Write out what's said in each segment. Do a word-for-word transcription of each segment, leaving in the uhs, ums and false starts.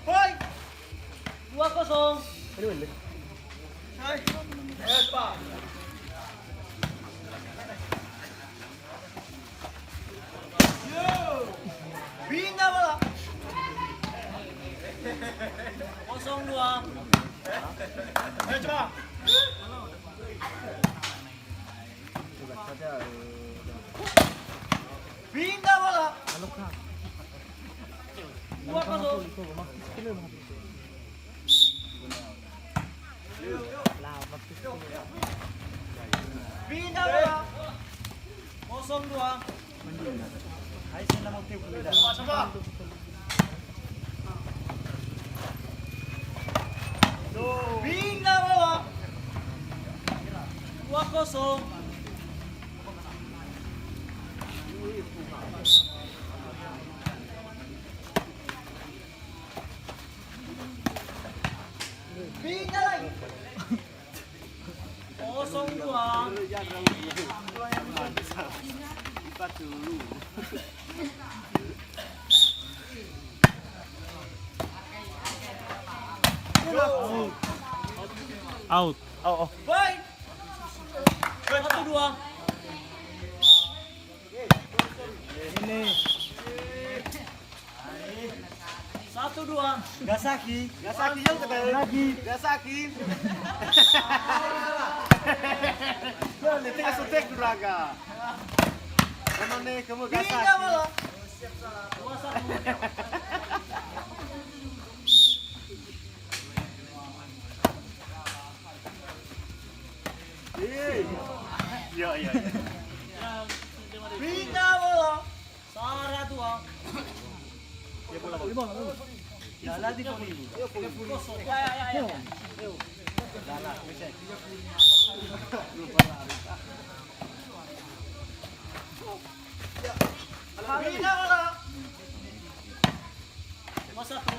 Hoi! Dua kosong. Hoi. Espa. Pindah bola. Kosong dua. Ayo, coba. Pindah bola. Dua kosong. Pindah bola. Kosong dua. Pindah bola. Dua kosong. Pindah lagi. Kosong dua. Out. Oh, oh. Baik. Satu dua. Ini. Satu dua. Gasaki. Gasaki, yuk, kata. Lagi. Gasaki. Yo, nanti asutek duraga. Kamu nih, kamu gasaki. Pindah bola. Dua satu. Iya, iya, iya. Pindah bola. Sara dua. Ya, bola, bola. Ya, lagi kau ni. Kosong. Ya, ya, ya, ya. Lala, bisa. Pindah bola. Dua satu.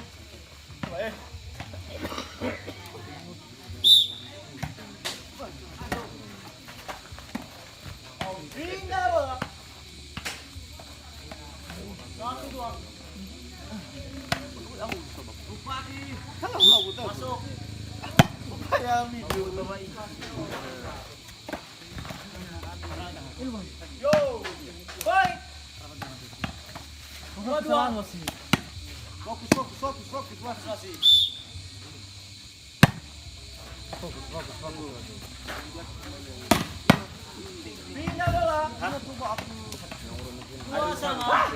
Pindah bola. Satu dua. Masuk. Yo, baik. Dua dua. Fokus, fokus, fokus, fokus, fokus. Pindah bola. Dua sama.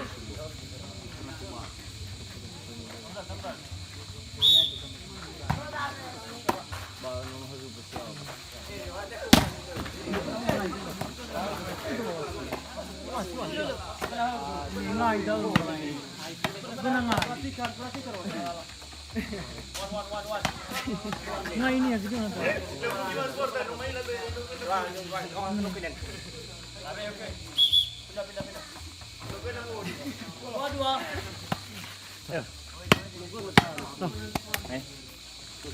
Ngai dalu. Ngai ini ya, gitu, nonton. Dua dua. Eh.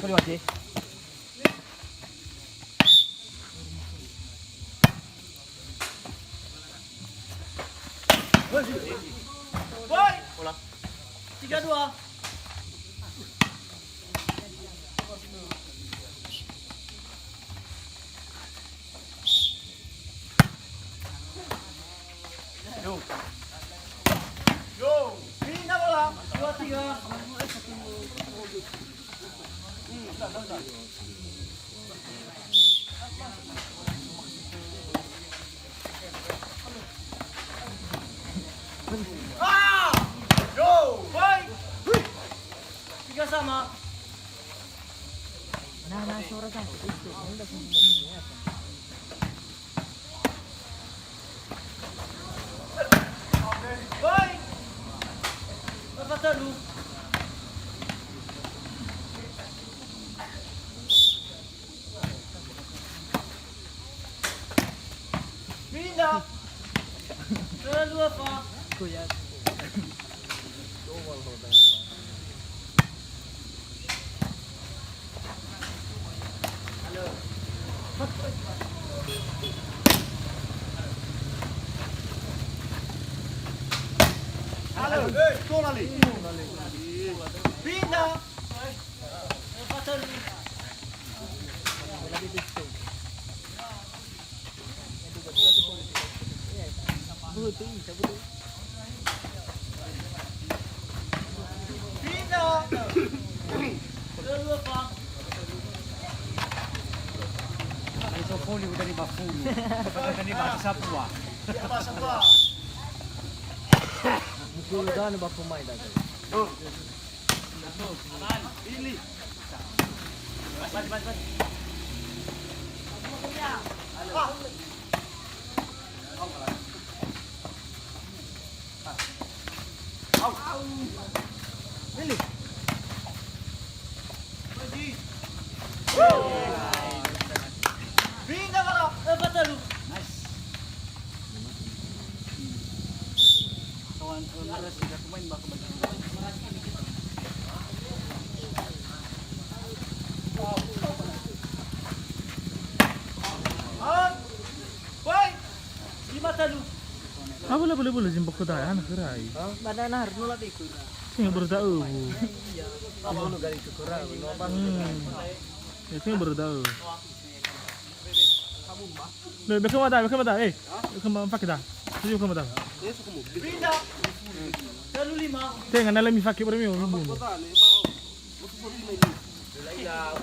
Kali lagi. Boy. Bola. Tiga dua. Yo. Yo. Pindah bola. Dua tiga. Ah! Yo. Boy. Tiga sama. Nah, nah, suara sampai itu. Ini udah sembilan belas. Woi! Bapak telu. Halo, tola li. Pindah. Pindah. Ai so foli udah di bafulu. Udah di bafulu sapua. Mukul dan bafu mai dah. Aman. Pilih. Maju, maju, maju. Au. Au. Ini. Pergi. Pindah, Bang. Eh, betul. Nice. Kawan, eh, Maras sudah pemain, Bang, kebetulan. Out. Baik. Lima talu. Ah, boleh, boleh, boleh. Zimbok ke dah, anak gerai. Hah? Badan harus nolak ikut. Sehingga berda'u. Iya. Apa lu gali syukur, ah, lu apa? Hmm. Ya, sehingga berda'u. Be, be kemada, be kemada, eh. Be kemada, pakai dah. Tujuh kemada. Pindah. Talu lima. Tengah, nala mi pakai berapa, lu bunuh. Ah.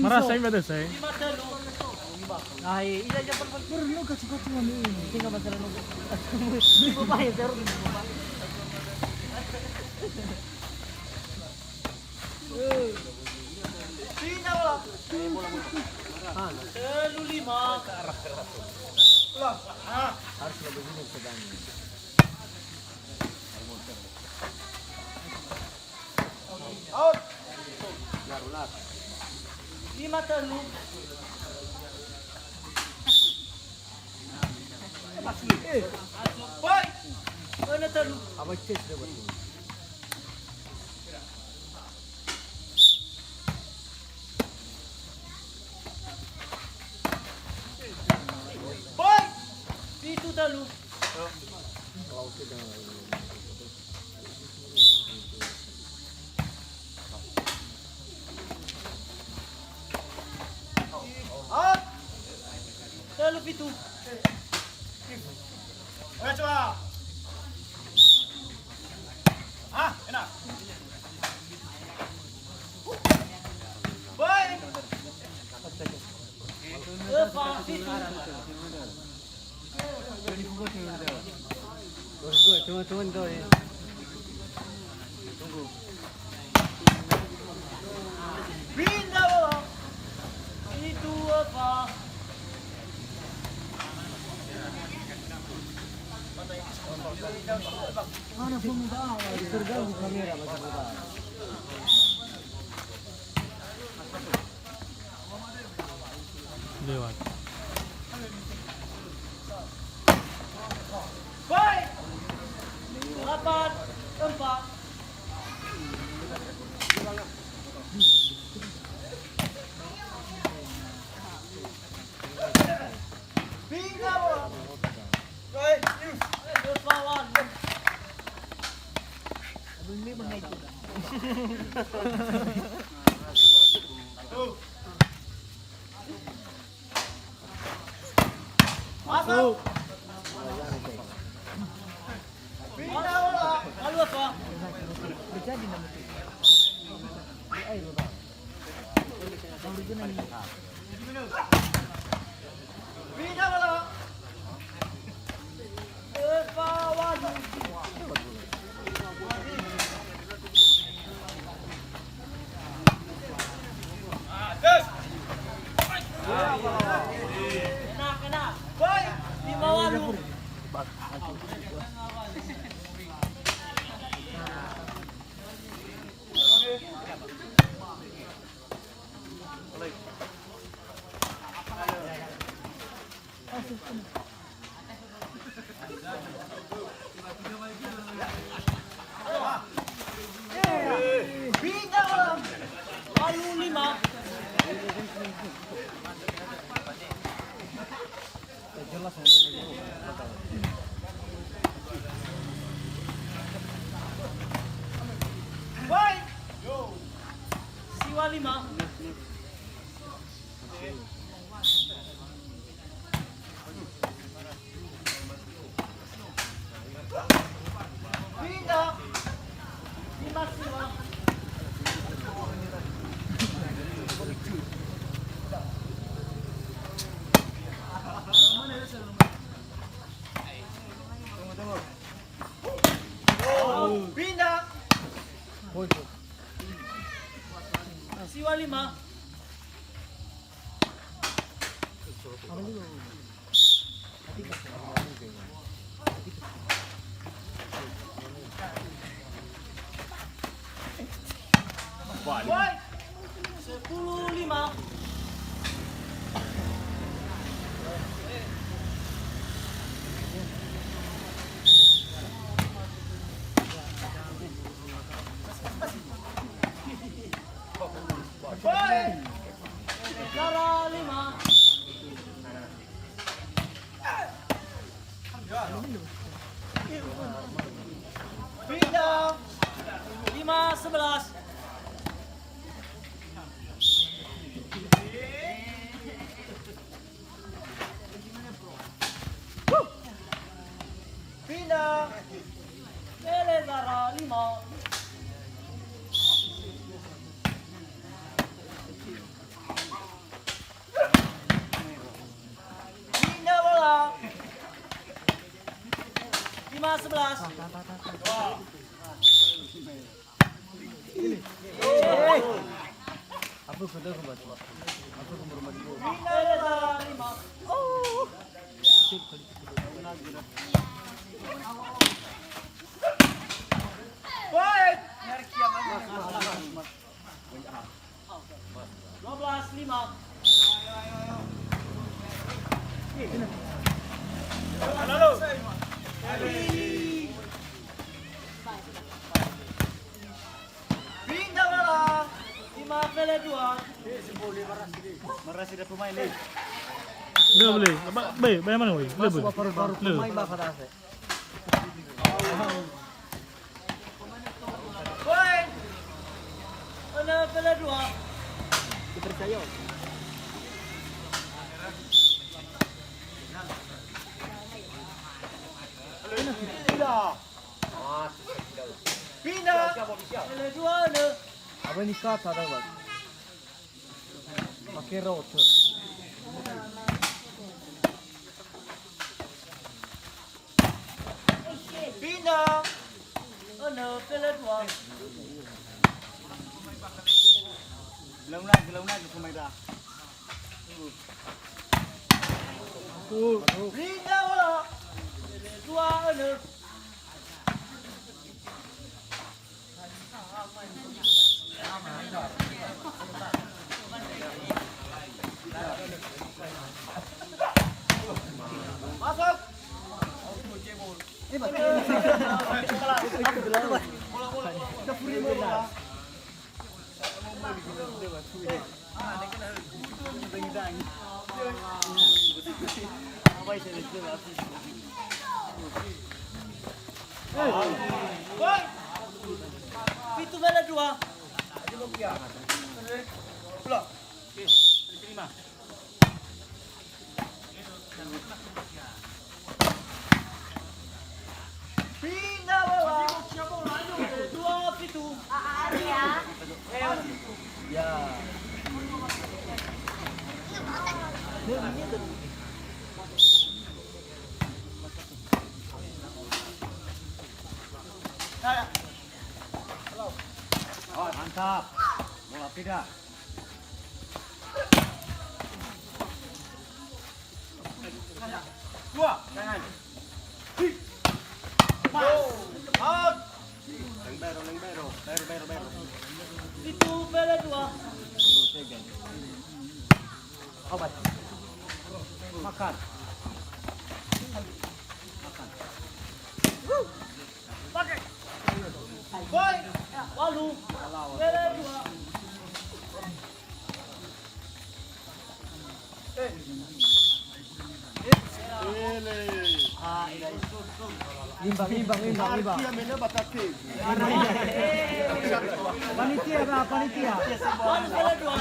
Marasa, ini ada saya. Ai, iya, iya, perlu kasih kotuan ini. Tinggal masalah nunggu. Ini bapak ya, terus ini bapak. Pindah bola. Talu lima. Harus lebih dulu sedang. Out. Lima talu. Baik. Enam talu. Apa cek dia buat? Baik. Pitu talu. Out. Talu pitu. Oke, coba. Ah, enak. Baik. Empat pitu. Teman-teman kau ya. Pindah bola. Itu apa? Mana pemuda? Terganggu kamera masih muda. Lewat. Baik. Delapan, empat. Pindah bola. Baik, yus. Delapan. Masuk. Pindah bola. Lalu apa? Pindah bola. Lima. Woi. Sepuluh lima. Woi. Negara lima. Pindah. Lima sebelas. Pindah. Pele Zara lima. Pindah bola. Lima sebelas. Apa sudah kembali? Apa kembali? Pindah bola. Lima. Oh. Woi. Dua belas lima. Pindah bola. Lima pele dua. Marasi ada pemain, Le. Udah, boleh. Ba-, be, bayar mana, woi? Boleh, boleh. Paru-paru pemain bakal ada. Woi. Enam pele dua. Dipercaya. Pindah. Pindah. Pele dua, enam. Apa ini kata, Dawat? Pakai router. Pindah. Enam pele dua. Launa, launa ke pemain dah. Pindah bola. Dua, enam. Masuk. Bola, bola, bola, bola. Woi. Pitu pele dua. Pulang. Oke, terima. Pindah bola. Dua pitu. Ya. Oh, mantap. Bola pindah. Dua, jangan. Pas. Out. Leng bero, leng bero. Bero, bero, bero. Itu bela dua. Obat. Makan. Makan. Woi, walu. Bela dua. Imbang, imbang, imbang, imbang. Panitia, Pak, panitia. Walu bela dua.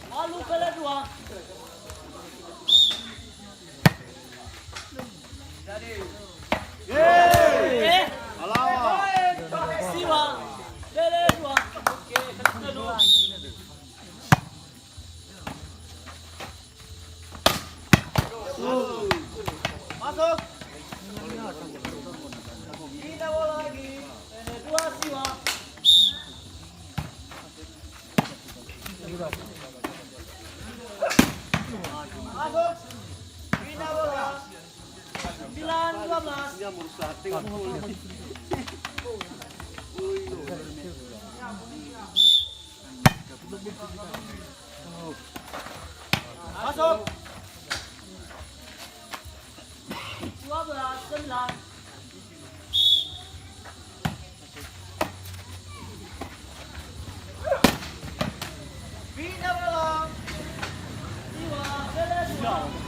Walu kali dua. Yeay. Eh. Alawa. Masuk. Dua belas, sembilan. Pindah bola. Dua, belas, dua.